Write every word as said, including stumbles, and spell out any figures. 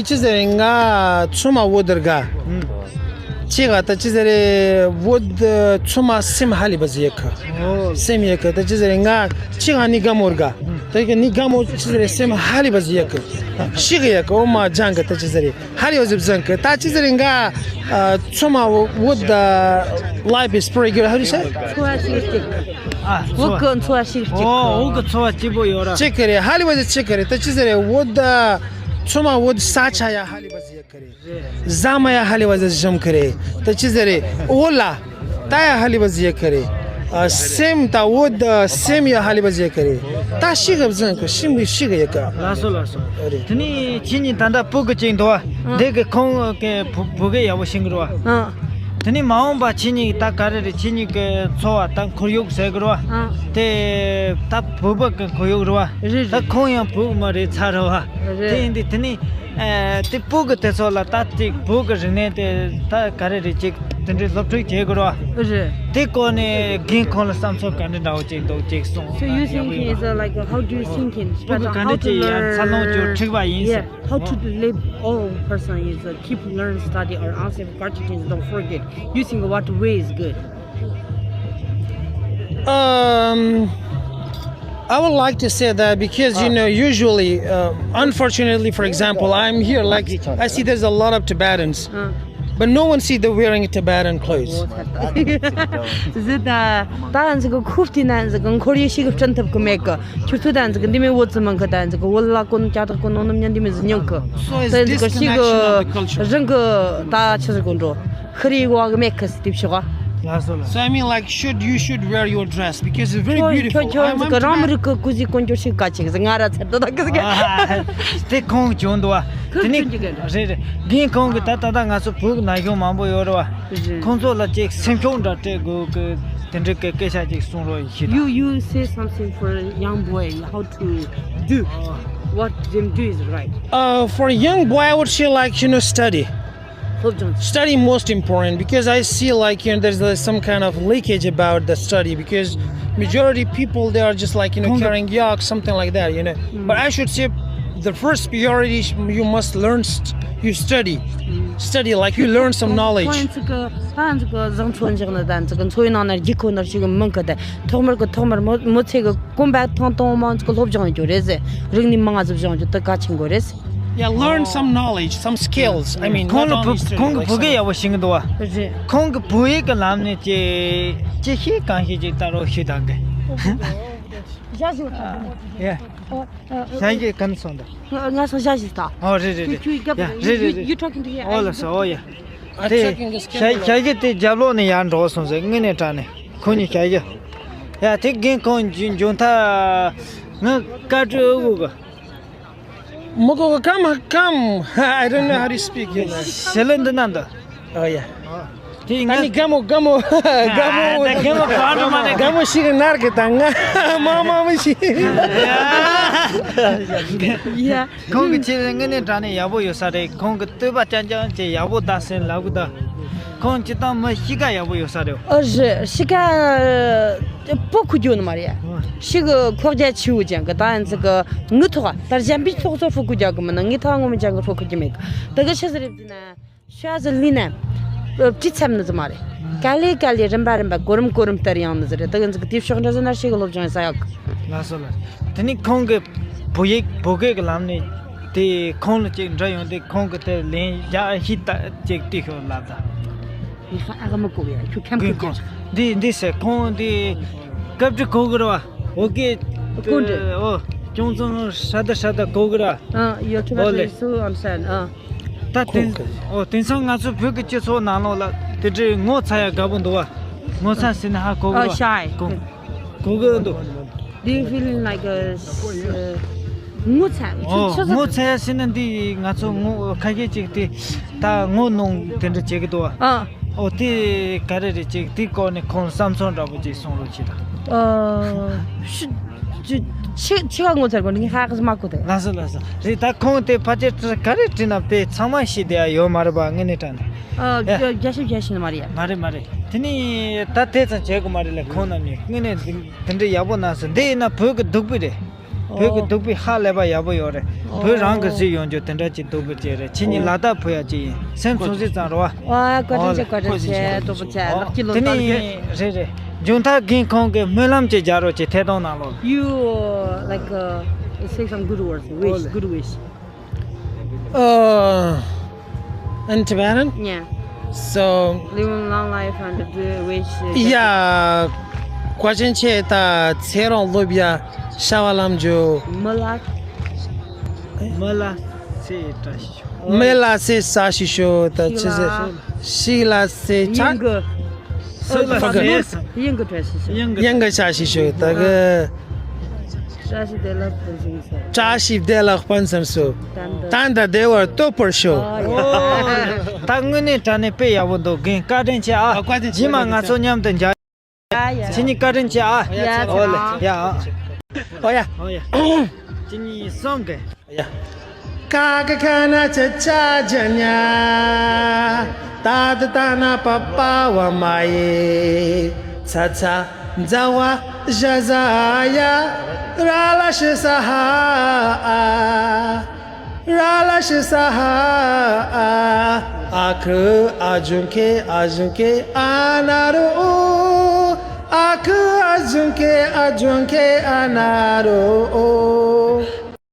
ཅི་ཟེར་རེད། ང་ཚོ་མ་བོད་དར་ག་ཅི་ག་ད་ཅི་ཟེར་རེད། བོད་ཚོ་མ་སེམས་ཧ་ལི་བ་ཟི་ཡ་ཁ། སེམས་ཡ་ཁ་ད་ཅི་ཟེར་རེད། ང་ཅི་ག་ནི་ག་མོར་ག་ད་ག་ནི་ག་མོ་ཅི་ཟེར་རེད། སེམས་ཧ་ལི་བ་ཟི་ཡ་ཁ། ཤི་ག་ཡ་ཁ་ཨོ་མ་ཇང་ག་ད་ཅི་ཟེར་རེད། ཧ་ལི་བ་ཟི་བཟང་ག་ད་ཅི་ཟེར་རེད། ང་ཚོ་མ་བོད་ད་life is pretty good. How do you say? འཚོ་བ་ཞིག་ཅིག་ཨ་འཚོ་བ། འོག་གི་འཚོ་བ་ཞིག་ཅིག་ཨོ་འོག་གི་འཚོ་བ་སྐྱིད་པོ་ཡོད་ར། ཅི་ག་རེད། ཧ་ལི་བ་ཟི་ཅི་ག་རེད། ད་ཅི་ཟེར་རེད། བོད་ཚོ་མ་བོད་ས་ཆ་ཡ་ཧ་ལི་བ་ཟི་ཡ་ཁ་རེད། ཟ་མ་ཡ་ཧ་ལི་བ་ཟི་ཞིམ་ཁ་རེད། ད་ཅི་ཟེར་རེད། འོ་ལ། ད་ཡ་ཧ་ལི་བ་ཟི་ཡ་ཁ་རེད། ཨ་སེམས་ད་འོ་ད་སེམས་ཡ་ཧ་ལི་བ་ཟི་ཡ་ཁ་རེད། ད་ཤི་ག་བཟང་ག་ཤི་མི་ཤི་ག་ཡ་ག་ལགས་སོ་ལགས་སོ། ཨ་རེད། དེ་ནི་ཁྱེད་གཉིས་ད་ལྟ་སྤུ་གུ་གཅིག་འདུག་བ། ཨ། འདི་གི་ཁོང་གི་བུ་བུ་གའི་ཡག་པོ་ཤེས་གི་རེད་བ། ཨ། དེ་ནི་མ་འོངས་པ་ཁྱེད་གཉིས་ད་ག་རེ་རེད། ཁྱེད་གཉིས་གི་འཚོ་བ་ད་ཁོར་ཡུག་ཟེར་གི་རེད་བ། ཨ། དེ་ད་བོད་པ་གི་ཁོར་ཡུག་རེད་བ། རེད་རེད། ད་ཁོང་ཡང་བོད་མ་རེད་ཚར་རེད་བ། རེད། དེ་ཡིན་དུས་དེ་ནི། ཨ། དེ་བོད་ཀྱི་དེ་ཚོ་ལ་ད་དེ་བོད་ཀྱི་རིག་གནས་དེ་ད་ག་རེ་རེད་ཅིག་དེ་འདྲའི་སློབ་ཁྲིད་བྱེད་དགོས་ར། རེད། དེ་སྐོར་ནས་རྒན་ཁོང་ལ་བསམ་ཚུལ་ག་འདྲ་འདྲ་བོ་ཅིག་འདུག་ཅིག་གསུངས། So you think is uh, like uh, how do you think in བོད་ཀྱི་ག་འདྲ་ཅིག་ཡ་འཚར་ལོངས་བྱུང་འཁྲིག་པ་ཡིན། Yeah, how to live all person is uh, keep learn study or ask if question things don't forget. You think what way is good? Um, I would like to say that because you know, usually, uh, unfortunately, for example, I'm here, like, I see there's a lot of Tibetans, but no one see they're wearing Tibetan clothes. ཟི་ད་ད་ང་ཚོ་གི་ཁུག་དེ་ན་ང་ཚོ་གི་ཁོར་ཡུག་ཞིག་བསྐྲུན་ཐུབ་གི་མེད་གི་ཁྱོད་ཚོ་ད་ང་ཚོ་གི་འདི་མེད་འོ་ཙི་མང་གི་ད་ང་ཚོ་གི་བོད་ལ་གོ་ནོ་ཅ་དག་གོ་ནོ་ནམ་ཉན་འདི་མེད་ཟི་ཉོང་གི་ད་ང་ཚོ་གི་ཞིག་རང་གི་ད་ཆི་ཟིག་གོ་འགྲོ། ཁི་རི་གོ་གི་མེད་ཁི་སི་དེ་ཕྱོགས། ལགས་སོ་ལགས། So I mean, like, should you should wear your dress because it's very ཁྱོད་beautiful. ཁྱོད་ཁྱོད་I'm, ཚོ་I'm གི་རང་མི་Tibetan. རིགས་གི་སྐུ་གཟུགས་དཀོན་མཆོག་ཞིག་ག་ཅིག་ཟི་ང་ར་ཚར་དོ་ད་གི་ཟི་ག་དེ་ཁོང་བྱུང་འདུག་བ། དེ་ནི་རེད་རེད། རྒན་ཁོང་གི་ད་ད་ད་ང་ཚོ་བོད་ཀྱི་ན་གཞོན་མང་པོ་ཡོད་རེད་བ། རེད། ཁོང་ཚོ་ལ་ཅིག་སེམས་ཤུགས་འདྲ་སྤྲད་དགོས་གི་དེ་འདྲ་གི་སྐད་ཆ་ཅིག་གསུང་རོགས་ཡིན་ཤི། You you say something for a young boy how to do what them do is right. Uh, for a young boy, I would say, like, you know, study. སློབ་སྦྱོང་། Study most important because I see, like, you know, there's uh, some kind of leakage about the study because majority people they are just, like, you know, carrying yak, something like that, you know. But I should say the first priority sh- you must learn st- you study. Study, like, you learn some knowledge. ཁོང་ཚོ་གི་ཁོང་ཚོ་གི་བཟང་ཚོ་འཇག་ན་ད་ཚོ་གི་འཚོ་བའི་ནང་ན་རྒྱུ་ཁོ་ནར་ཞིག་མང་གི་ད་ཐོག་མར་གི་ཐོག་མར་མོ་མོ་ཚེ་གི་གོམ་པ་ཐང་ཐང་མང་ཚོ་གི་སློབ་སྦྱོང་ཡོད་རེད་ཟེར། རིག་གནས་མང་ང་ཚོ་སྦྱོང་རྒྱུ་དེ་གལ་ཆེན་གོ་རེད་ཟེར། Yeah, learn some knowledge, some skills. I mean, ཁོང་ལ་not only བུ- history, ཁོང་གི་like བུ་གེ་some- ཡག་པོ་ཤེས་ཀྱི་འདུག་བ། རེད། ཁོང་གི་བུ་ཡིག་གི་ལམ་ནས་ཅི་ཅི་ཤེས་གང་ཤེས་ཅིག་ལྟ་རོགས་ཞུ་དང་གི་ཞག་ཞིག་ཡ། ཞག་ཞིག་ག་ནས་སོང་ད། ང་སོང་ཞག་ཞིག་ད། ཨོ་རེད་རེད་རེད། ཁྱོད་ཡ་རྒྱབ་རེད་རེད་རེད། You talking to here? ཨོ་ལ་སོ་ཨོ་ཡ། དེ་ཞག་ཞག་གི་དེ་རྒྱབ་ལོག་ནས་ཡར་འགྲོ་སོང་ཟེར་དངོས་གནས་དྲང་ནས་ཁོ་གཉིས་ཞག་གི་ཡ་དེ་རྒན་ཁོང་འཇུ- འཇུ་མཐའ་ང་བཀའ་སྤྲོད་ཨུ་གུ་གི་མོ་གོ་ག་ཀམ་ཀམ། I don't know how to speak, you know. ཞི་ལི་འདི་ན་འདི། Oh, yeah. དེ་ང་ད་ནི་ག་མོ་ག་མོ་ག་མོ། ད་ག་མོ་ག་མོ་མ་རེད། ག་མོ་ཞིག་ནར་གི་ད་ང་མ་མ་མི་ཞིག Yeah. ཁོང་གི་ཆེད་དངོས་གནས་དྲང་གནས་ཡག་པོ་ཡོད་ས་རེད། ཁོང་གི་བསྟོད་པ་རྐྱང་རྐྱང་བྱས་ཡག་པོ་ད་སེམས་ལབ་གི་ད། ཁོང་སྤྱི་བཏང་མི་གཤིས་ཀ་ཡག་པོ་ཡོད་ས་རེད། ཨ་རེད། གཤིས་ཀ་པོ་ཁུ་རྒྱུ་ནི་མ་རེད། ཨ། ཤི་གི་ཁོག་རྒྱ་ཆེའུ་ཅན་གི་ད་ཡིན་ཚིག་གི་ངུ་ཐོག་ད་གཞན་པའི་ཚོགས་གཙོ་ཕུ་ཁུ་རྒྱག་གི་མིན་ན་ངི་ཐོག་ངོ་མི་ཅན་གི་ཕུ་ཁུ་རྒྱུ་མེད་གི་ད་གི་ཤི་ཟི་རེད་ཟི་ན་ཤ་ཟི་ལི་ན་བྲིས་ཚབ་ནི་ཟི་མ་རེད། ག་ལེ་ག་ལེ་རིམ་པ་རིམ་པ་གོ་རིམ་གོ་རིམ་ལྟར་ཡང་ནི་ཟི་རེད། ད་གི་ཚིག་གི་དེ་ཕྱོགས་འདྲ་ཟི་ན་ཤི་གི་སློབ་སྦྱོང་ཡིན་ས་ཡག་གི་ལགས་སོ་ལགས། དེ་ནི་ཁོང་གི་བོད་ཡིག་བོད་སྐད་གི་ལམ་ནས་དེ་ཁོང་ལ་ཅིག་འདྲི་ཡོང་དུས་ཁོང་གི་དེ་ལན་རྒྱག་ཤེས་ད་ཅིག་ལྟོས་ཤོག་ལབ་ད། ངས་ཧ་ཨ་ག་མ་གོ་ཡ་ཁྱོད་ཁམ་གི་ཁོང་འདི་འདི་ཟེར་ཁོང་འདི་སྐབས་དྲི་གོ་གི་རེད་བ། འོ་གེ་གོ་འདི་འོ་ཅུང་ཙམ་ཧྲ་ད་ཧྲ་ད་གོ་གི་རེད། ཨ་ཡོ་ཁྱོད་ཨོ་ལེ། མ་སུ་ཨམ་སན་ཨ། ད་དེང་ཁོང་གི་ཨོ་དེང་སང་ང་ཚོ་བོད་ཀྱི་སྤྱི་ཚོགས་ནང་ལོགས་ལ་དེ་འདྲའི་ངོ་ཚ་ཡ་དགའ་པོ་འདུག་བ། ངོ་ཚ་ཟེར་ན་ཧ་གོ་གི་ཨ་རེད་བ། ཤའི་གོ་གོ་གི་འདུག Do you feeling like a uh, ངོ་ཚ་ཨོ་ཆུ་ཆུ་ངོ་ཚ་ཡ་ཟེར་ན་འདི་ང་ཚོ་ངོ་ཁ་ཤས་ཅིག་དེ་ད་ངོ་གནོང་དེ་འདྲ་བྱེད་གི་འདུག་བ། ཨ། ཨོ་དེ་ག་རེ་རེད་ཅིག་དེ་སྐོར་ནས་ཁོང་བསམ་ཚུལ་འདྲ་པོ་ཅིག་གསུང་རོགས་བྱེད་དང་། ཨ། ཤི་ཅི་ཅི་ཅི་ག་ངོ་ཚ་གོ་ནི་ཧ་གི་མ་གོ་དེ། ལགས་སོ་ལགས་སོ་རེད། ད་ཁོང་དེ་ཕལ་ཆེར་ག་རེ་བྲིས་ན་དེ་ཚང་མ་ཤེས་བསྡད་ཡ་ཡོད་མ་རེད་པ་དངོས་གནས་དྲང་ནས། ཨ། ཡ། རྒྱ་ཞིབ་རྒྱ་ཞིབ་ནི་མ་རེད་ཡ། མ་རེད་མ་རེད། དེ་ནི་ད་དེ་ཙམ་བྱེད་དགོས་མ་རེད་ལ་ཁོང་རྣམས་ནི་དངོས་གནས་དེ་འདྲ་ཡག་པོ་གནང་སོང་། འདི་ཡིན་ན་བོད་ཀྱི་སྡུག་པོ་རེད། བོད་ཀྱི་འདུག་པའི་ཧ་ལས་པ་ཡག་པོ་ཡོད་རེད། བོད་རང་གི་གཟིགས་ཡོང་རྒྱུ་དེ་འདྲ་ཅིག་འདུག་པའི་ཅིག་རེད། ཁྱེད་གཉིས་ལ་དྭགས་ཕུད་ཡག་ཅིག་ཡིན། སེམས་ཚོང་ཟིག་ཙང་རོ། ཨ། བཀའ་དྲིན་ཆེ། བཀའ་དྲིན་ཆེ། སྟོབས་པོ་ཆེ། ལགས་ཀྱི་ལོ། དེ་ད་ནི་རེད་རེད། མཇུག་མཐར་རྒན་ཁོང་གི་སྨོན་ལམ་ཅིག་རྒྱག་རོགས་གྱིས། ཐད་གཏོང་ནང་ལོགས། You, uh, like, uh, say some good words, wish, good wish. Uh, in Tibetan? Yeah. So, live a long life and do wish, uh, yeah, བཀའ་དྲིན་ཆེ། ད་ཚེ་རིང་ལོ་བརྒྱ། བྱ་བ་ལམ་འགྲོ། མི་ལ། མི་ལ་ཚེ་བཀྲ་ཤིས་ཤོག་མི་ལ་ཚེ་བཀྲ་ཤིས་ཤོག་ད་ཅི་ཟེར། ཤིག་ལ་ཚེ་ཆ། ཡིན་གི། སུ་ལ་ཟེར། དབྱིན་གི་བཀྲ་ཤིས་ཤོག་དབྱིན་གི་བཀྲ་ཤིས་ཤོག་ད་གི། བཀྲ་ཤིས་བདེ་ལེགས་ཕུན་སུམ་ཚོགས། བཀྲ་ཤིས་བདེ་ལེགས་ཕུན་སུམ་ཚོགས། ད་ད་བདེ་བར་གཏོད་པར་ཤོག་ཨོ་ཡ། ད་དངོས་གནས་དྲང་གནས་དཔེ་ཡག་པོ་འདུག་རྒན་བཀའ་དྲིན་ཆེ་ཨ། ཨ། བཀའ་དྲིན་ཆེ། རྗེས་མ་ང་ཚོ་མཉམ་དུ་མཇལ། ཡ་ཡ། ཁྱེད་གཉིས་བཀའ་དྲིན་ཆེ་ཨ། ཡ་ཆེ། ཨོ་ལེ། ཡ་ཨ། ཨོ་ཡ། ཨོ་ཡ། ཁྱེད་གཉིས་གསུམ་གི། ཡ། ཀ་ཀ་ཁ་ན་ཆ་ཆ་ཇ་ཉ། ཏ་ཏ་ཏ་ན་པ་པ་བ་མ་ཡེ། ཚ་ཚ་ཛ་བ་ཞ་ཟ་ཡ། ར་ལ་ཤི་ས་ཧ་ཨ། ར་ལ་ཤི་ས་ཧ་ཨ། ཨ་ཁུ་ཨ་ཇུང་ཁེ་ཨ་ཇུང་ཁེ་ཨ་ན་རོ་ཨོ། ཨ་ཁུ་ཨ་ཇུང་ཁེ་ཨ་ཇུང་ཁེ་ཨ་ན་རོ་ཨོ།